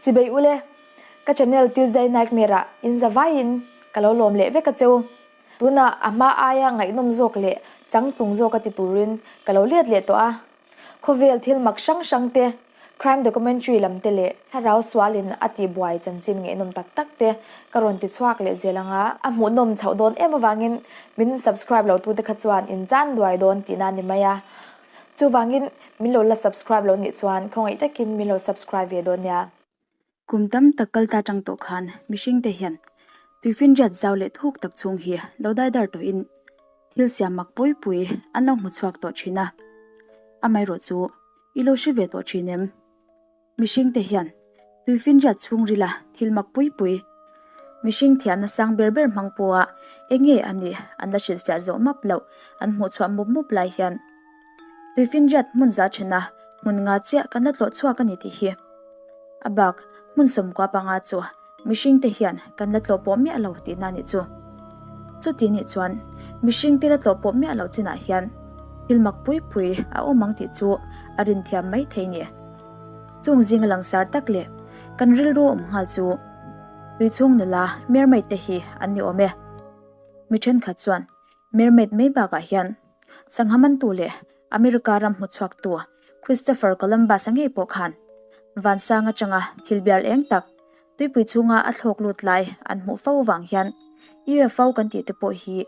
Chibei ule, ka channel Tuesday Nightmare ah in za vaiin ka lo lawm leh vek a cheu. Tunah a hma aia ngaihnawm zawk leh changtlung zawk a ti turin ka lo let leh tawh a. Khawvel thil mak hrang hrang te, crime documentary lam te leh thlarau sualin a tihbuai chanchin ngaihnawm tak tak te ka rawn ti chhuak leh zel ang a. A hmuhnawm chhoh dawn em avangin min subscribe lo tute kha chuan in chan duai dawn tihna a ni mai a. Chuvangin min lo la subscribe lo nih chuan khawngaih takin min lo subscribe ve dawn nia. Kum tam tak kal ta tang tawh khan mihringte hian tuifinriat zau leh thuk tak chhung hi lo daidar tawhin thil siam mak pui pui an lo hmu chhuak tawh thin a. Amaherawh chu i lo hre ve tawh thin em? Mihringte hian tuifinriat chhungrila thil mak pui pui, mihring thiamna sang ber ber hmang pawha eng nge a nih an la hrilhfiah zawh map loh an hmuh chhuah mup mup lai hian tuifinriat hmun za thena hmun nga chiah kan la tlawh chhuak a ni tih hi. A bak hmun 90 panga chu mihringte hian kan la tlawh pawh miah lo tihna a nih chu. Chuti nih chuan mihringte la tlawh pawh miah loh chinah hian thil mak pui pui a awm ang tih chu a rinthiam mai thei ni. Chung zinga langsar tak leh kan rilru awm nghal chu tuichhung nula mermaid te hi an ni awm e. Mi thenkhat chuan mermaid mai bakah hian sangha mantu leh America ram hmuchhuaktu Christopher Columbus-a ngei pawh khan vansang atanga thil bial eng tak tuipui chhunga a thlawk lut lai an hmuh fo vang hian UFO kan tih te pawh hi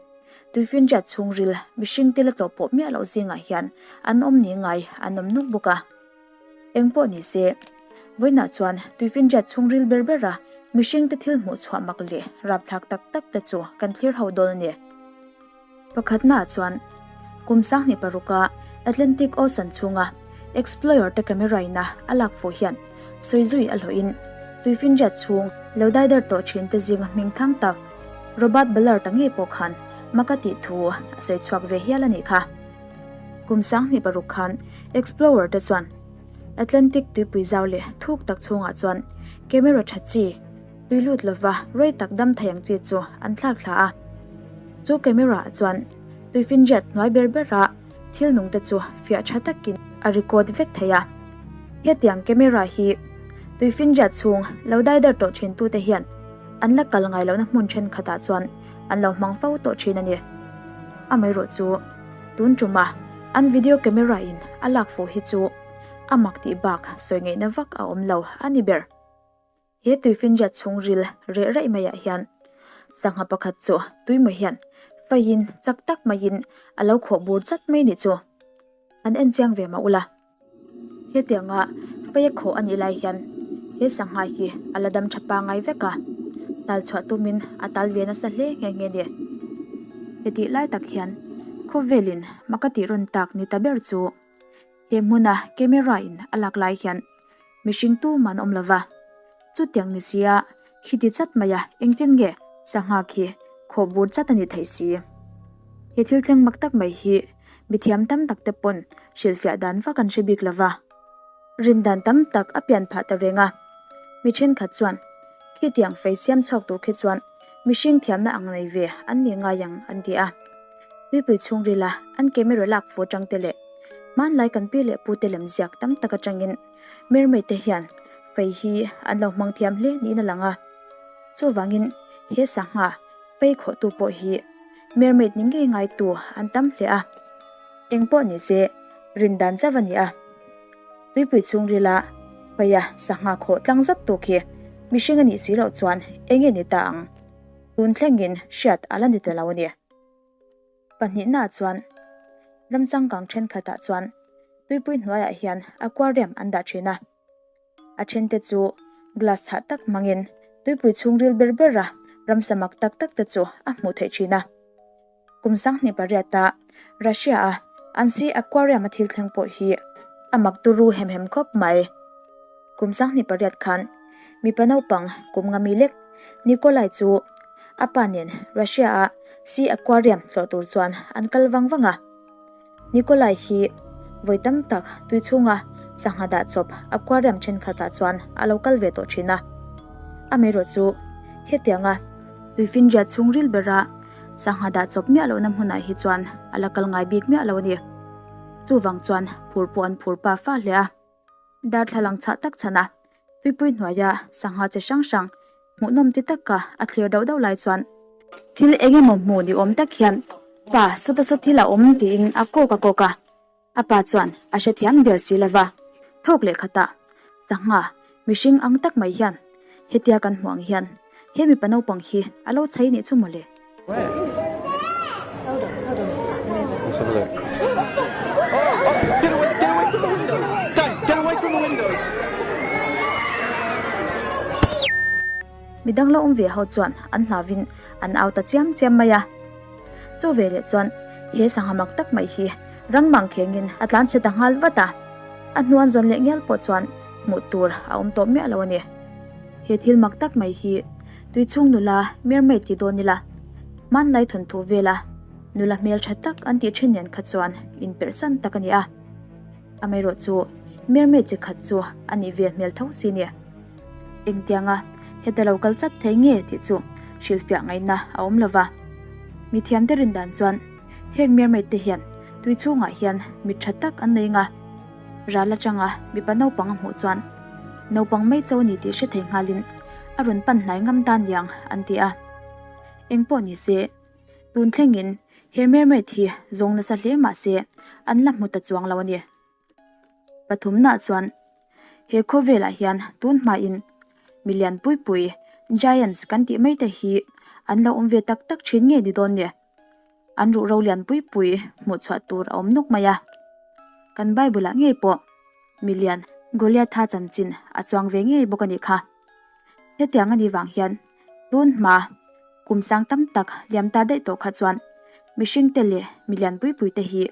tuifinriat chhungril mihring te la tlawh pawh miah loh zingah hian an awm ni ngai an awm nuk bawk a. Eng pawh ni se, vawiinah chuan tuifinriat chhungril ber bera mihring te thil hmuh chhuah mak leh rapthlak tak tak te chu kan thlir ho dawn a ni. Pakhatnaah chuan kum 26a Atlantic Ocean chhunga Explorer te camera ina a lak fuh hian sawi zui a hlawhin tuifinriat chhung lo daidar tawh thin te zinga hming thang tak Robert Ballard-a ngei pawh khan mak a tih thu a sawi chhuak ve hial a nih kha. Kum 26 khan Explorer te chuan Atlantic tuipui zau leh thuk tak chhungah chuan camera tha chi Tui lut lova rei tak dam thei ang chi chu an thlak thla a. Chu camera ah chuan tuifinriat hnuai ber bera thil nung te chu fiah tha takin a record vek thei a. Hetiang camera hi tuifinriat chhung lo daidar tawh thin tute hian an la kal ngai lohna hmun thenkhatah chuan an lo hmang fo tawh thin a ni. Amaherawh chu tun tuma an video camera in a lak fuh hi chu a mak tih bak sawi ngaihna vak a awm lo a ni ber. He tuifinriat chhungril reh raih maiah hian sangha pakhat chu tuimaw hian faiin chak tak maiin a lo khawh bur chat mai ni chu an en chiang ve mah ula. Hetianga fai a khawh a nih lai hian he sangha hi a la dam tha pangai vek a, tal chhuah tumin a tal ve nasa hle nghe nghe ni. Hetih lai tak hian khawvelin maka tih rawn tak ni ta ber chu. He hmuna camera in a lak lai hian mihring tum an awm lova, chutiang ni sia khiti chat mai a engtin nge sangha khi khawh bur chat a ni thei si. He thil thleng mak tak mai hi mithiam tam tak te pawn hrilhfiah dan vak an hre bik lova, rin dan tam tak a pian phah ta reng a. Mi thenkhat chuan khitiang fei siam chhuak tur khi chuan mihring thiamna ang nei ve an ni ngai ang an ti a. Tuipui chhungrila an camera lak fu atang te leh Hmanlai kan pi leh pute lem ziak tam tak atangin mermaid te hian fei hi an lo hmang thiam hle niin a lang a. Chuvangin he sangha phei khawhtu pawh hi mermaid ni ngei ngaitu an tam hle a. Eng pawh ni se rin dan chauh a ni a. Tuipui chhungrila pheia sangha khawh tlang zawt tu khi mihring a nih si loh chuan eng nge ni ta ang? Tun thlengin hriat a la ni ta lo a ni. Pahnihnaah chuan ram changkang thenkhatah chuan tuipui hnuaiah hian aquarium an dah thin a. A thente chu glass chhah tak hmangin tuipui chhungril ber bera ramsa mak tak tak te chu a hmuh theih thin a. Kum 28a Russia-a an sea aquarium a thil thleng pawh hi a mak turu hem hem khawp mai. Kum 28 khan mipa naupang kum nga mi lek Nikolai chu A pa nen Russia-a Sea Aquarium tlawh tur chuan an kal vang vang a. Nikolai hi vawi tam tak tui chhunga sangha dah chawp aquarium thenkhatah chuan a lo kal ve tawh thin a. Amaherawh chu hetianga tuifinriat chhungril bera sangha dah chawp miah lohna hmunah hi chuan a la kal ngai bik miah lo a ni. Chuvang chuan phur pawh an phur pa fa hle a. Darthlalang chhah tak chhana. Tuipui hnuaia sangha chi hrang hrang hmuhnawm ti taka a thlir dauh dauh lai chuan thil eng emaw hmuh ni awm tak hian pa sawta saw thil a awm tiin a kawk a kawk a. A pa chuan a hrethiam der si lova, thawk leh khatah sangha mihring ang tak mai hian hetia kan hmuh ang hian he mipa naupang hi a lo chhai nih chu mawle. Midang lo awm ve ho chuan an hlauin an au ta chiam chiam mai a. Chu veleh chuan he sangha mak tak mai hi rang mang khengin a tlan chhe ta nghal vat a. A hnuan zawn leh ngial pawh chuan hmuh tur a awm tawh miah lo a ni. He thil mak tak mai hi tuichhung nula mermaid ti dawn ila hmanlai thawnthu vela nula hmeltha tak an tih thin nen kha chuan inperhsan tak a ni a. Amaherawhchu mermaid chi khat chu a nih vel hmel tho si ni. Engtianga heta lo kal chat thei nge tih chu hrilhfiah ngaihna a awm lo va. Mithiamte rin dan chuan heng mermaid te hian tui chhungah hian mit tha tak an nei nga. Ral atanga mipa naupang a hmuh chuan naupang mai cho ni tih hre thei nghalin a rawn pan hnai ngam ta niang an ti a. Engpawh ni se, tun thlengin he mermaid hi zawng nasa hle mah se an la hmu ta chuang lo a ni. Pathumna chuan he khawvelah hian tun hmain milian pui pui giants kan tih mai te hi an lo awm ve tak tak thin nge ni dawn ni? An ruh ro lian pui pui hmuh chhuah tur a awm nawk mai a. Kan Bible ah ngei pawh milian Goliatha chanchin a chuang ve ngei bawk a nih kha. Hetiang a nih vang hian tun hma kum sang tam tak liam ta daih tawh kha chuan mihringte leh milian pui pui te hi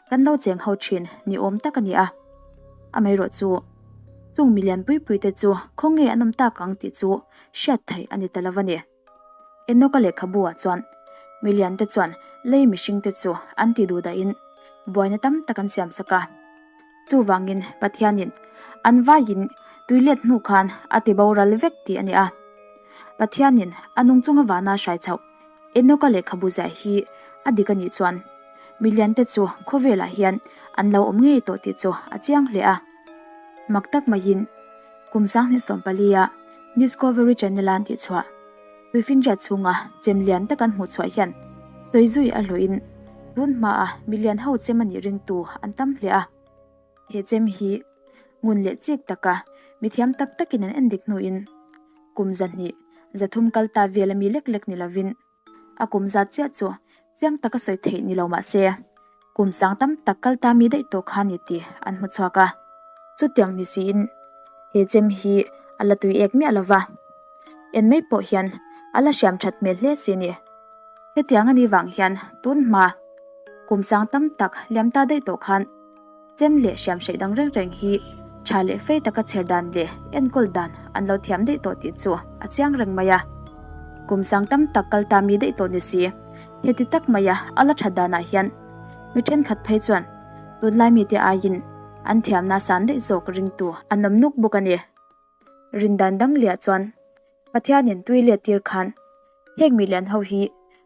kan lo cheng ho thin ni awm tak a ni a. Amaherawh chu chung milian pui pui te chu khawnge an awm tak ang tih chu hriat theih a ni ta lo a ni. Enoka lehkhabu ah chuan milian te chuan lei mihring te chu an ti duh dahin buaina tam tak an siam sak a. Chuvangin Pathianin an vaiin tui let hnu khan a ti boral vek tih a ni a. Pathianin a nung chunga vana hrai chhoh Enoka lehkhabu ziah hi a dik a nih chuan milian te chu khawvelah hian an lo awm ngei tawh tih chu a chiang hle a. Mak tak maiin kum 2014 a Discovery Channel a an tihchhuah Tuifinriat chhunga chem lian tak an hmuh chhuah hian sawi zui a hlawhin tun hmaa milian ho chem a nih ringtu an tam hle a. He chem hi ngun leh chik taka mithiam tak takin an endik hnuin kum 200, 300 kal ta vel ami lek lek ni lovin A kum zat chiah chu chiang taka sawi theih ni lo mah se, kum sang tam tak kal ta mi daih tawh kha ni tih an hmu chhuak a. Chutiang ni siin he chem hi a la tui ek miah lo va, en mai pawh hian a la hriam that hmel hle si ni. Hetiang a nih vang hian tun hma kum sang tam tak liam ta daih tawh khan, Chem leh hriamhreih dang reng reng hi tha leh fei taka chher dan leh enkawl dan an lo thiam daih tawh tih chu a chiang reng mai a. Kum sang tam tak kal ta mi daih tawh ni si, heti tak maia a la that danah hian mi thenkhat phei chuan tunlai mite aiin an thiamna san daih zawk ringtu an awm nuk bawk a ni. Rindan dang liah chuan Pathianin tui let tir khan heng mi lian ho hi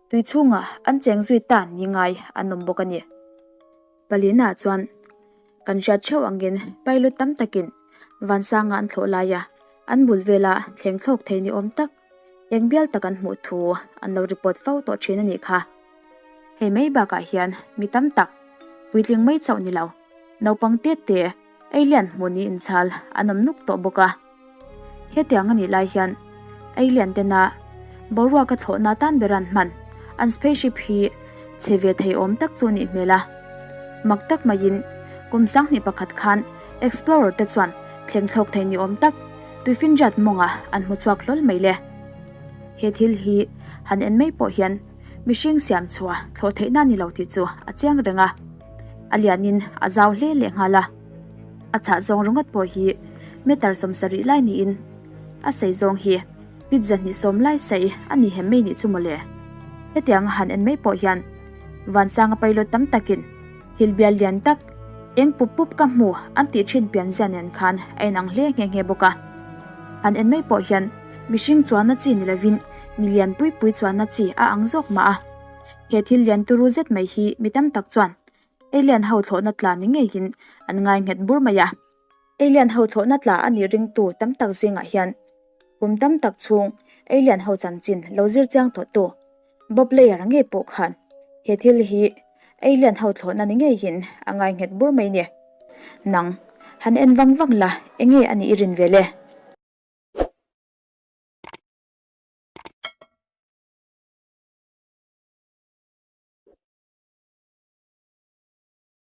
tui chhungah an cheng zui ta ni ngai an awm bawk a ni. Palina chuan kan hriat theuh angin pilot tam takin vansanga an thlawh laia an bul vela thleng thlawk thei ni awm tak eng bial tak an hmuh thu an lo report fo tawh thin a nih kha. Hei mai bakah hian mi tam tak puitling mai chauh ni lo naupang te te alien hmuh ni inchhal an awm nuk tawh bawk a. Hetiang a nih lai hian alien tena boruaka thlawhna tan ber an hman an spaceship hi chhe ve thei awm tak chu a nih hmel a. Mak tak maiin kum 2001 khan explorer te chuan thleng thlawk thei ni awm tak tuifinriat mawngah an hmu chhuak hlawl mai le. He thil hi han en mai pawh hian mihring siam chhuah thlawh theihna ni lo tih chu a chiang reng a. A lianin a zau hle leh nghal a. A chhah zawng ringawt pawh hi meter 70 lai niin a sei zawng hi feet 210 lai sei a ni hem mai nih chu mawle. Hetiang a han en mai pawh hian Vansanga pilot tam takin thil bial lian tak eng pup pup ka hmu an tih thin pian zia nen khan a inang hle nghe nghe bawk a. Han en mai pawh hian mihring chuanna chi ni lovin mi lian pui pui chuanna chi a ang zawk mah a. He thil lian turu zet mai hi mi tam tak chuan Alien ho thlawhna tla ni ngeiin an ngai nghet bur mai a. Alien ho thlawhna tla a nih ringtu tam tak zingah hian kum tam tak chhung alien ho chanchin lo zir chiang tawhtu Bob Layer ngei pawh khan he thil hi alien ho thlawhna ni ngeiin a ngai nghet bur mai ni. Nang, han en vang vang la, enge a nih i rin ve le?